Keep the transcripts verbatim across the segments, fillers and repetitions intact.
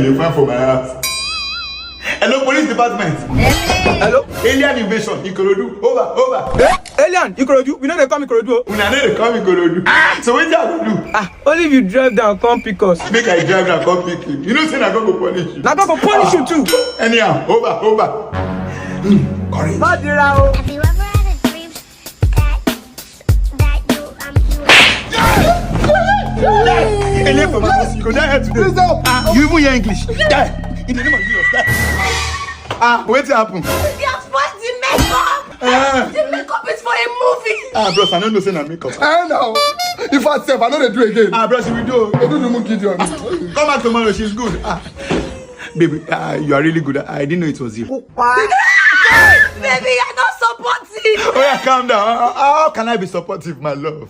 They find for my house. Hello, police department. Hello? Alien invasion, Ikorodu. Over, over. Eh? Alien, Ikorodu? We no dey come Ikorodu o. Una no dey come Ikorodu. Ah, so wetin I go do? Ah, only if you drive down, come pick us. Make I drive down, come pick you. You know say na God go punish you. Na God go punish you too. Anyhow, over, over. Mm, correct. Má dira o. Have you ever had a dream that, that you, um, you Ele for my house, you go die here today. Please help. Ah, you even hear English? Die. In the name of Jesus, die. Ah, wetin happen? They have spoiled the makeup. Ah. The makeup is for a movie. Ah, bros, I no know say na makeup. Eh, now. If I sef, I no dey do again. Ah, bros, we do. Odudumu Gideon. Come back tomorrow, she's good. Ah. Baby, ah, you are really good. I didn't know it was you. Baby, you're not supportive. Oh yeah, calm down. How, how can I be supportive, my love?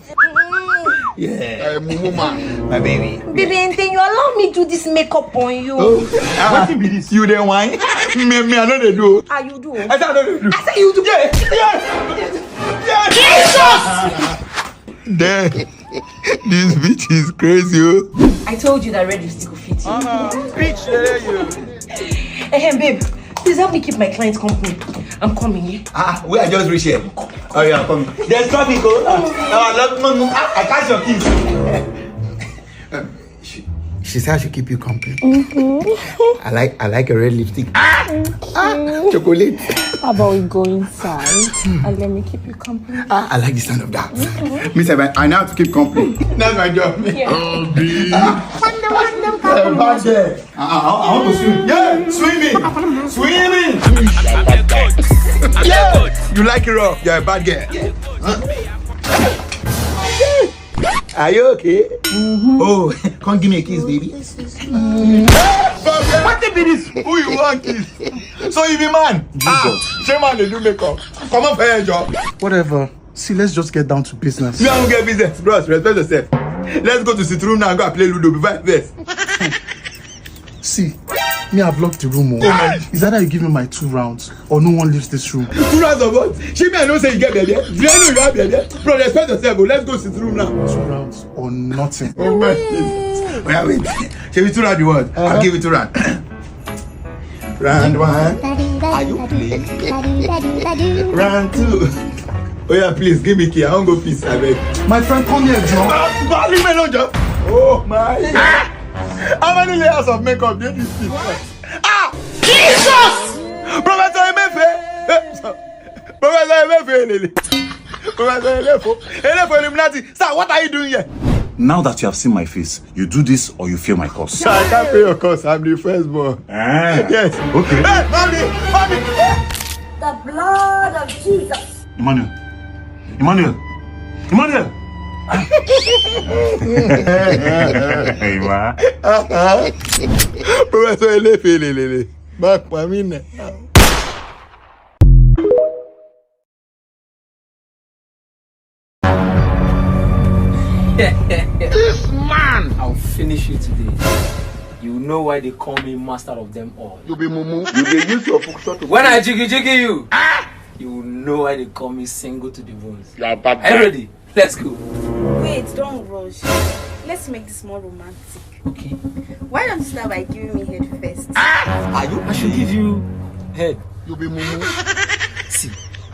Yeah. Eh, mumu man. My baby. Baby, and then you allow me do this makeup on you. Oh, ah, wetin be this? You dey whine? Me, me, I no dey do. Ah, you do. I say I no dey do. I say you do. Yeah, yeah, yeah. Jesus! Damn, this bitch is crazy, oh. I told you that red lipstick will fit you. Bitch, yeah, you. Ehem, babe, please help me keep my clients company. I'm coming, yeah? Ah, we are just reach here. Oh, yeah, I'm coming. There's traffic, oh. Ah, ah, I love, no, no, ah, I catch your kiss. She, she said I should keep you company. I like, I like a red lipstick. Ah, chocolate. How about we go inside and let me keep you company? Ah, I like the sound of that. Me sef, I, I know how to keep company. That's my job. Yeah. Ah, bad girl. I, I, I want to swim. Yeah, swimming. Swimming. Yeah. You like it rough? You're a bad girl. Are you okay? Oh, come give me a kiss, baby. Wetin be this? Who you want kiss? So you be man? Ah, shey man dey do makeup. Come on for your job. Whatever. See, let's just get down to business. Me, I don't get business. Bros, respect yourself. Let's go to sitting room now and go and play Ludo before I vex. See, me, I've locked the room. Oh. Oh my. It's either you give me my two rounds or no one leaves this room. Two rounds of what? Shey me, I know say you get baby. Do you know you have baby? Bro, respect yourself. Oh. Let's go sit room now. Two rounds or nothing. Oh my. Wait, wait. Shey we two round the world? I'll Uh-huh. Give you two round. Round one. Are you playing? Round two. Oh yeah, please give me key. I wan go piss, abeg. My friend, come here, John. Ah, leave me alone, John. Oh my. Ah! How many layers of makeup dey this thing? Ah! Jesus! Professor Emefe! Eh, so, Professor Emefe, lele. Professor Elefo. Elefo Illuminati. Sir, what are you doing here? Now that you have seen my face, you do this or you feel my curse. Sir, I can't feel your curse. I'm the firstborn. Ah. Yes. Okay. Hey, mommy! Mommy! The blood of Jesus. Emmanuel. Emmanuel. Emmanuel. Emma. Professor Elefele. Back for me now. This man! I'll finish you today. You know why they call me master of them all. You be mumu. You dey use your function to. When I jiggy jiggy you, ah! You know why they call me single to the bones. You are bad. Are you ready? Let's go. Wait, don't rush. Let's make this more romantic. Okay. Why don't you start by giving me head first? Ah! Are you? I should give you head. You be mumu. See,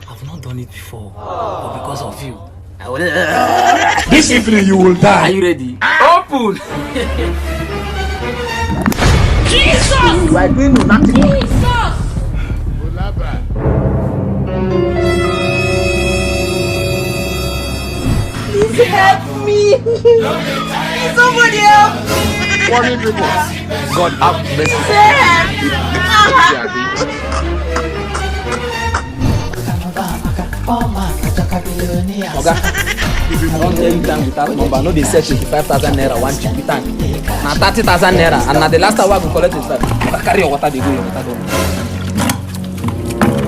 I've not done it before, but because of you, I will. This evening you will die. Are you ready? Open. Jesus! You are doing nothing. Jesus! Please help me. Please, somebody help me. Warning people. God have mercy. Help. Oga, I don tell you time without number, no dey sell twenty-five thousand naira one chicken tank. Na thirty thousand naira, and na the last time wey I go collect it. Oga, carry your water, dey go, your water don.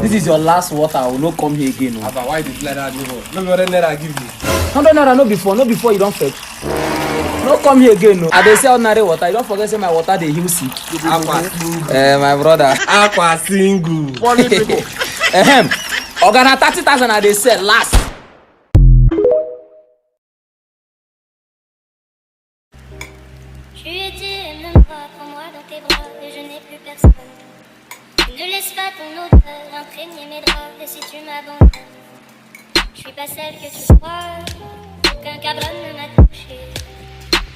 This is your last water. I will not come here again. Oh. Abba, why you dey play that neighbor? No be hundred naira I give you. Hundred naira no be for, no be for you don fetch. No come here again, no. I dey sell ordinary water. You don forget say my water dey heal sick. Aqua single. Eh, my brother. Aqua single. Funny people. Ehem. Oga, na thirty thousand I dey sell last. tes bras et je n'ai plus personne. Ne laisse pas ton odeur imprégner mes draps. Et si tu m'abandonnes, je suis pas celle que tu crois. Aucun cabron ne m'a touché.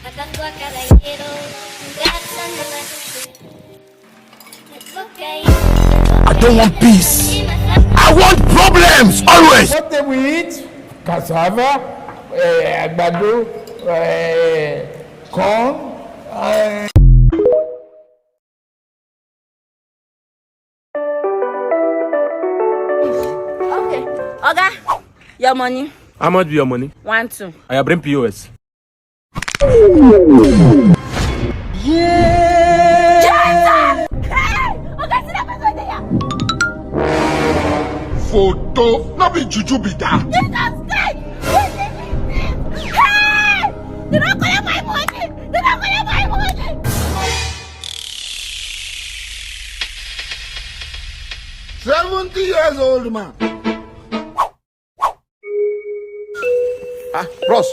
À part toi, caballero, personne ne m'a touché. I don't want peace. I want problems always. What do we eat? Cassava, uh, agbado, uh, corn. Uh... Okay. Oga, your money. How much be your money? One, two. I bring P O S. Photo, no be juju be that. Jesus Christ! Hey! They don't collect my money! They don't collect my money! Seventy years old man. Ah, bros.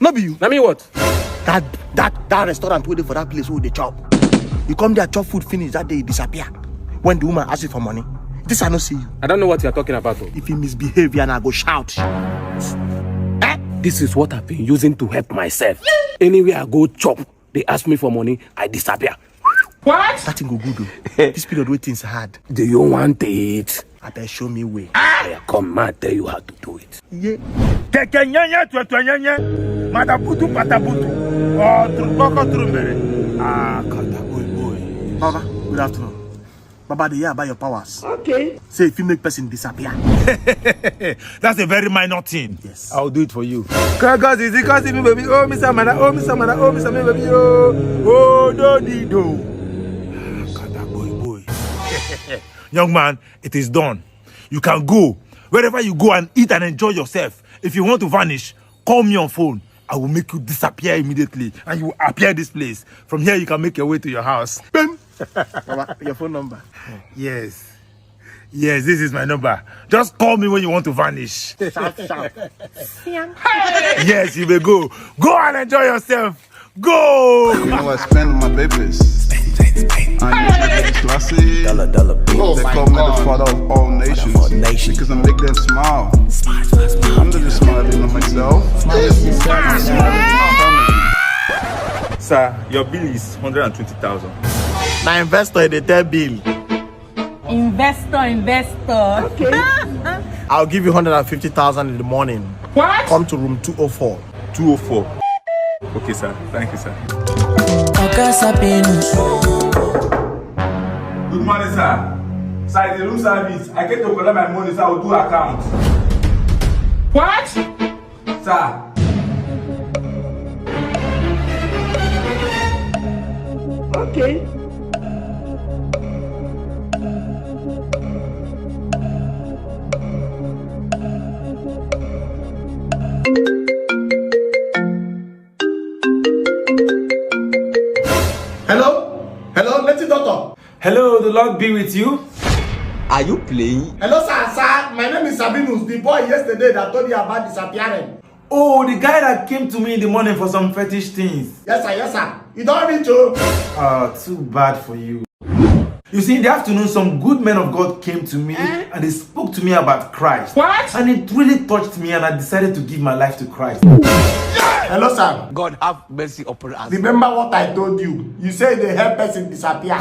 No be you. Na me what? That that that restaurant wey dey for that place wey dey chop. You come there chop food finish that day, you disappear. When the woman ask you for money, this I no see you. I don't know what you are talking about. Oh. If you misbehave, and I go shout. Eh? This is what I've been using to help myself. Anywhere I go chop, they ask me for money, I disappear. What? That thing go good though. This period wey things hard. Do you want it? Abeg show me way. I come, man, tell you how to do it. Yeah. Keke nyenye twetwe nyenye. Matabutu patabutu. Oh, truboko trumere. Ah, kata boy boy. Baba, good afternoon. Baba, dey hear about your powers. Okay. Say if you make person disappear. That's a very minor thing. Yes. I'll do it for you. Cause easy, cause me baby. Oh, Mister Mada, oh, Mister Mada, oh, Mister Me baby. Oh, oh, do di do. Kata boy boy. Young man, it is done. You can go. Wherever you go and eat and enjoy yourself. If you want to vanish, call me on phone. I will make you disappear immediately and you will appear this place. From here, you can make your way to your house. Bam! Baba, your phone number. Yes. Yes, this is my number. Just call me when you want to vanish. Sharp, sharp. Yes, you may go. Go and enjoy yourself. Go! You know I spend my papers. I'm Haile Selassie. Dollar, dollar, bills. They call me the father of all nations. Because I make them smile. I'm not just smiling on myself. I'm smiling on my family. Sir, your bill is hundred and twenty thousand. Na investor dey tell bill. Investor, investor. I'll give you hundred and fifty thousand in the morning. What? Come to room two oh four. Two oh four. Okay, sir. Thank you, sir. Oga Sabinus. Good morning, sir. Sir, it's the room service. I came to collect my money, sir. I will do account. What? Sir. Okay. Hello? Hello, native doctor. Hello, the Lord be with you. Are you playing? Hello, sir. Sir, my name is Sabinus, the boy yesterday that told you about disappearing. Oh, the guy that came to me in the morning for some fetish things. Yes, sir. Yes, sir. You don't reach, oh. Uh, too bad for you. You see, in the afternoon, some good men of God came to me and they spoke to me about Christ. What? And it really touched me, and I decided to give my life to Christ. Hello, sir. God have mercy upon us. Remember what I told you. You say they help person disappear.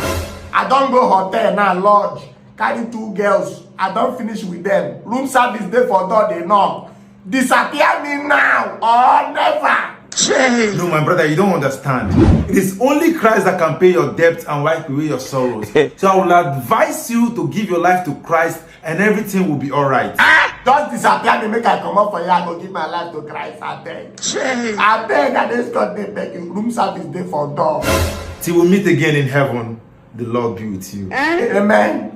I don't go hotel now, lodge. Carry two girls. I don't finish with them. Room service dey for door, they knock. Disappear me now or never. No, my brother, you don't understand. It is only Christ that can pay your debts and wipe away your sorrows. So I will advise you to give your life to Christ and everything will be all right. Just disappear me, make I come up for you. I go give my life to Christ. I beg. I beg, I just God, they beg you. Room service dey for door. Till we meet again in heaven, the Lord be with you. Amen.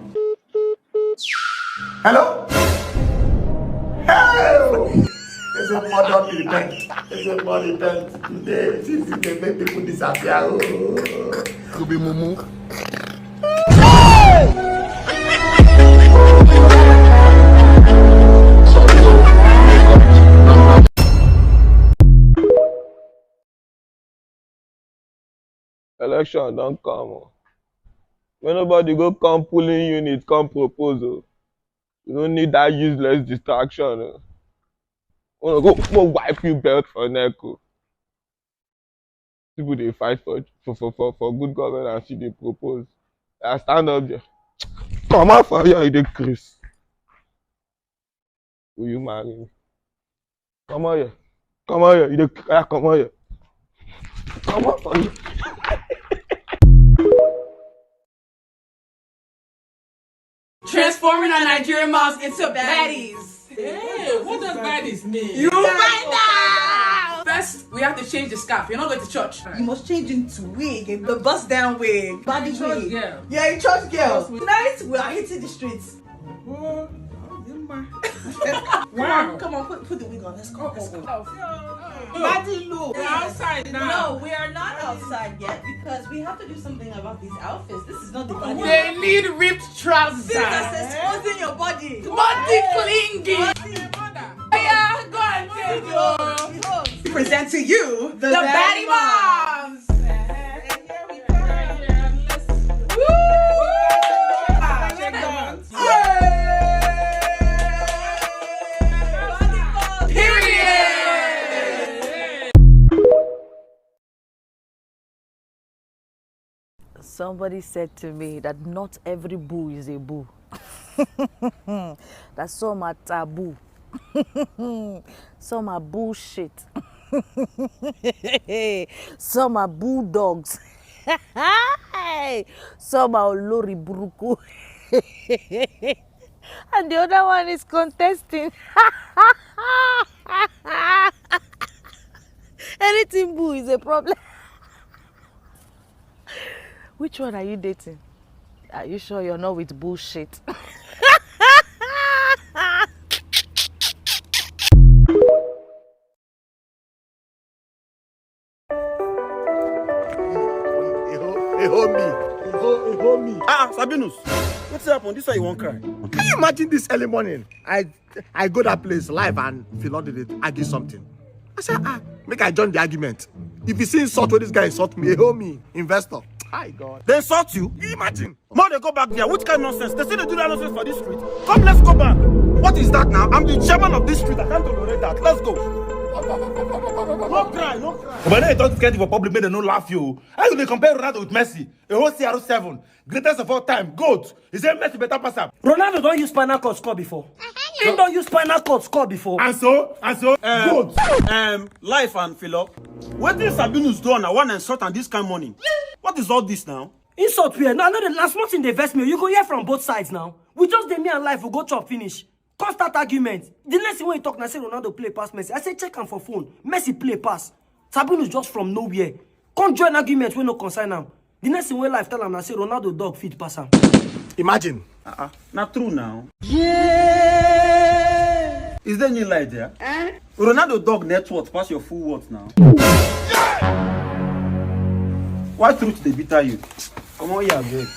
Hello? Hey! They say, "Poor don repent." They say, "Poor repent." Today, since they make people disappear. Oh. Could be Mumu. Election don come o. Make nobody go come pulling unit, come propose o. We no need that useless distraction o. Una go, go wipe you belt for neck o. People dey fight for, for, for, for, for good governance, you dey propose. I stand up there. Comot for here, you dey craze. Will you marry me? Comot here. Comot here, you dey, oya, comot here. Comot for here. Transforming our Nigerian moms into baddies. Hey, what does baddies mean? You find out. First, we have to change the scarf. You're not going to church. You must change into wig, the bust down wig, body wig. Yeah, a church girl. Tonight we are hitting the streets. Wow. Come on, come on, put, put the wig on. Let's go. Let's go. Body look. We're outside now. No, we are not outside yet because we have to do something about these outfits. This is not the body. They need ripped trousers. This is exposing your body. Body clinging. Body. Yeah, go and take your. Present to you the, the Baddie Moms. Woo! Period. Somebody said to me that not every boo is a boo. That some are taboo. Some are bullshit. Some are bulldogs. Some are olori buruku. And the other one is contesting. Anything boo is a problem. Which one are you dating? Are you sure you're not with bullshit? Hey, hold me. Hey, hold, hey, hold me. Ah, ah, Sabinus. What's happened? This why you won't cry. Can you imagine this early morning? I I go that place live and Philo dey argue something. I say, ah, make I join the argument. If you see insult wey this guy insult me, hey, hold me, investor. Hi God. They insult you? Imagine. More they go back there. Which kind of nonsense? They say they do that nonsense for this street. Come, let's go back. What is that now? I'm the chairman of this street. I can't tolerate that. Let's go. No cry, no cry. But now you talk this kind thing for public, make dem no laugh you. How you dey compare Ronaldo with Messi? A whole C R seven, greatest of all time, goat. He say Messi better pass am. Ronaldo don use spinal cord score before. He don use spinal cord score before. And so, and so, um, goat. Um, life and Philo. Wetin Sabinus do on a one and shot and this kind morning? What is all this now? Insult where? No, I no dey, na small thing dey vex me. You go hear from both sides now. We just dey me and life, we go chop finish. Come start argument. The next thing wey you talk na say Ronaldo play pass Messi. I say check am for phone. Messi play pass. Sabinus just from nowhere come join argument wey no concern am. The next thing wey life tell am na say Ronaldo dog fit pass am. Imagine. Uh-uh. Na true now. Yeah. Is there any lie there? Eh? Ronaldo dog net worth pass your full worth now. Why truth dey bitter you? Come on here, babe.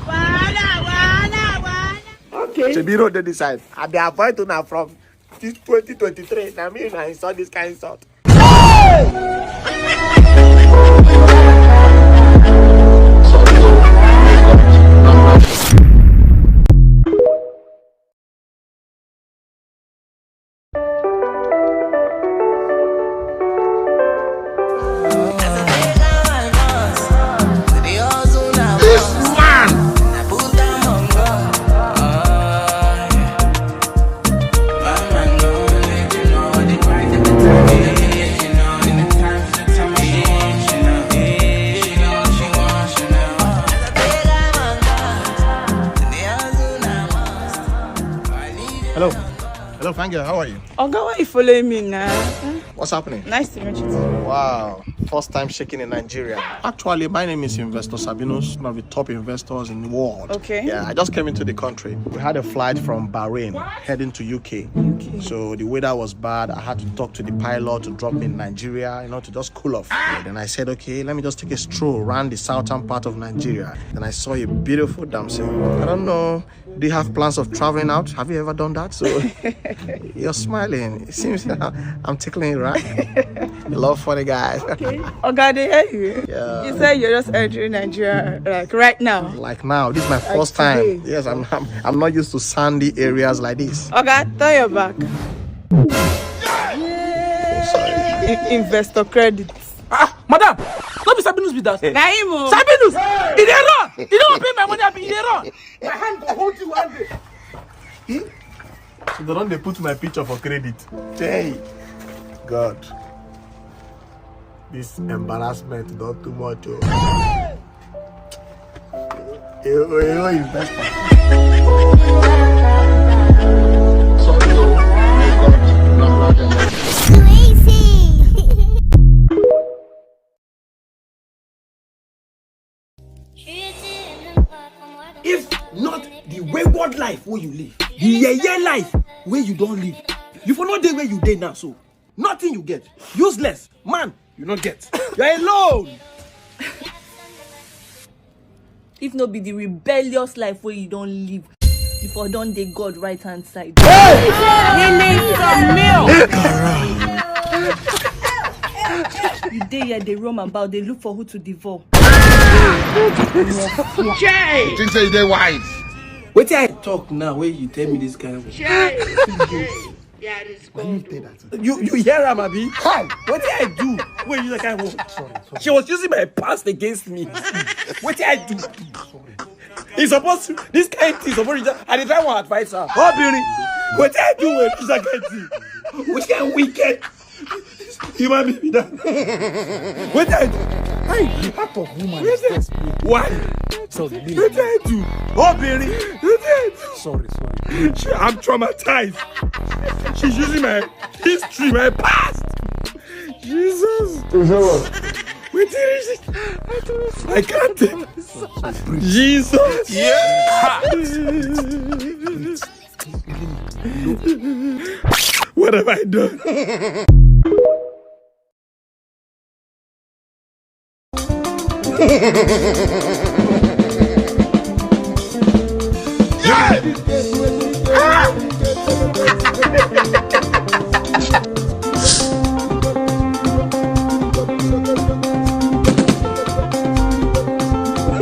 Wahala, wahala, wahala. Okay. Shebi road dey this side. I dey avoid una from this twenty twenty-three. Na me una insult this kind insult. Hello. Hello, fine girl. How are you? Oga, why you following me now? What's happening? Nice to meet you too. Wow. First time shaking in Nigeria. Actually, my name is Investor Sabinus, one of the top investors in the world. Okay. Yeah, I just came into the country. We had a flight from Bahrain heading to U K. U K. So the weather was bad. I had to talk to the pilot to drop me in Nigeria, you know, to just cool off. Then I said, okay, let me just take a stroll around the southern part of Nigeria. Then I saw a beautiful damsel. I don't know. Do you have plans of traveling out? Have you ever done that? So you're smiling. It seems I'm tickling you, right? I love funny guys. Okay. Oga, they hear you. Yeah. You said you're just entering Nigeria, like, right now. Like now, this is my Like first time. Today. Yes, I'm, I'm I'm not used to sandy areas like this. Oga, turn your back. Oh, sorry. In- investor credit. Ah, madam, no be Sabinus be that. Na him o. Sabinus, he dey run. He don pay my money, abi he dey run. My hand go hold you one day. So they don dey put my picture for credit. Hey, God, this embarrassment don too much o. Ewo, ewo investor. Sorry o, may God not hold them. Crazy. If not the wayward life wey you live, the yeye life wey you don live, you for no dey where you dey now. So nothing you get, useless man, you no get. You are alone. If no be the rebellious life wey you don live, you for don dey God right hand side. You dey here dey roam about, dey look for who to devour. You think say you dey wise? Wetin I talk now wey you tell me this kind of? There is God. You you hear am, abi? Hi. Wetin I do wey you use that kind of word? She was using my past against me. Wetin I do? He suppose, this kind thing suppose reach. I dey try wan advise her. Obìnrin. Wetin I do wey use that kind thing? Which kind wicked human being be that? Wetin I do? Hey, the heart of woman is desperate. Why? Sorry, me. Wetin I do? Obìnrin. Wetin I do? Sorry, sorry. She, I'm traumatized. She's using my history, my past. Jesus. Wetin reach this? I can't take. Jesus. Yeah. What have I done?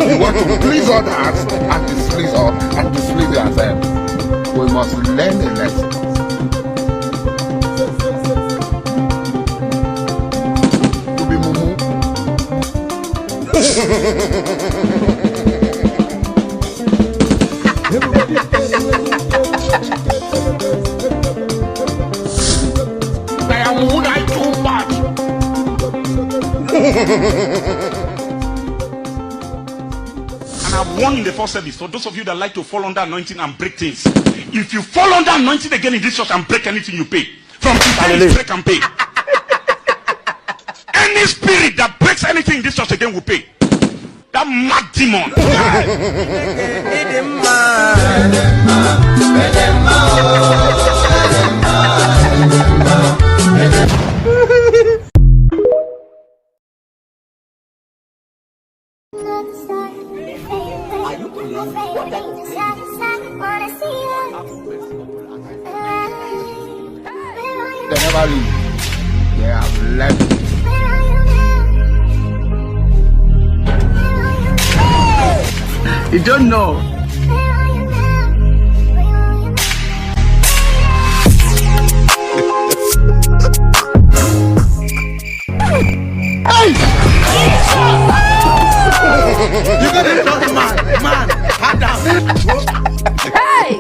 You want to please others and displease us and displease yourself. We must learn a lesson. To be mumu. I am who I too much. And I warn in the first service for those of you that like to fall under anointing and break things. If you fall under anointing again in this church and break anything, you pay. From today, break and pay. Any spirit that breaks anything in this church again will pay. That mad demon. They never leave. They have left. You don't know. You gonna talk, man, man, calm down. Hey!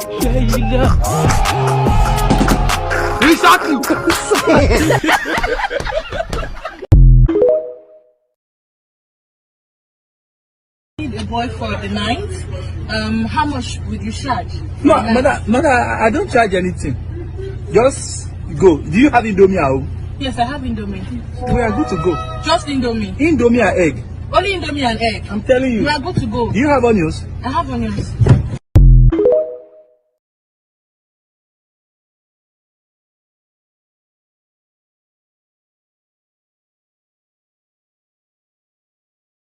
Exactly. Need a boy for the night. Um, how much would you charge? No, mother, mother, I don't charge anything. Just go. Do you have Indomie at home? Yes, I have Indomie. We are good to go. Just Indomie. Indomie and egg. Only Indomie and egg. I'm telling you. We are good to go. Do you have onions? I have onions.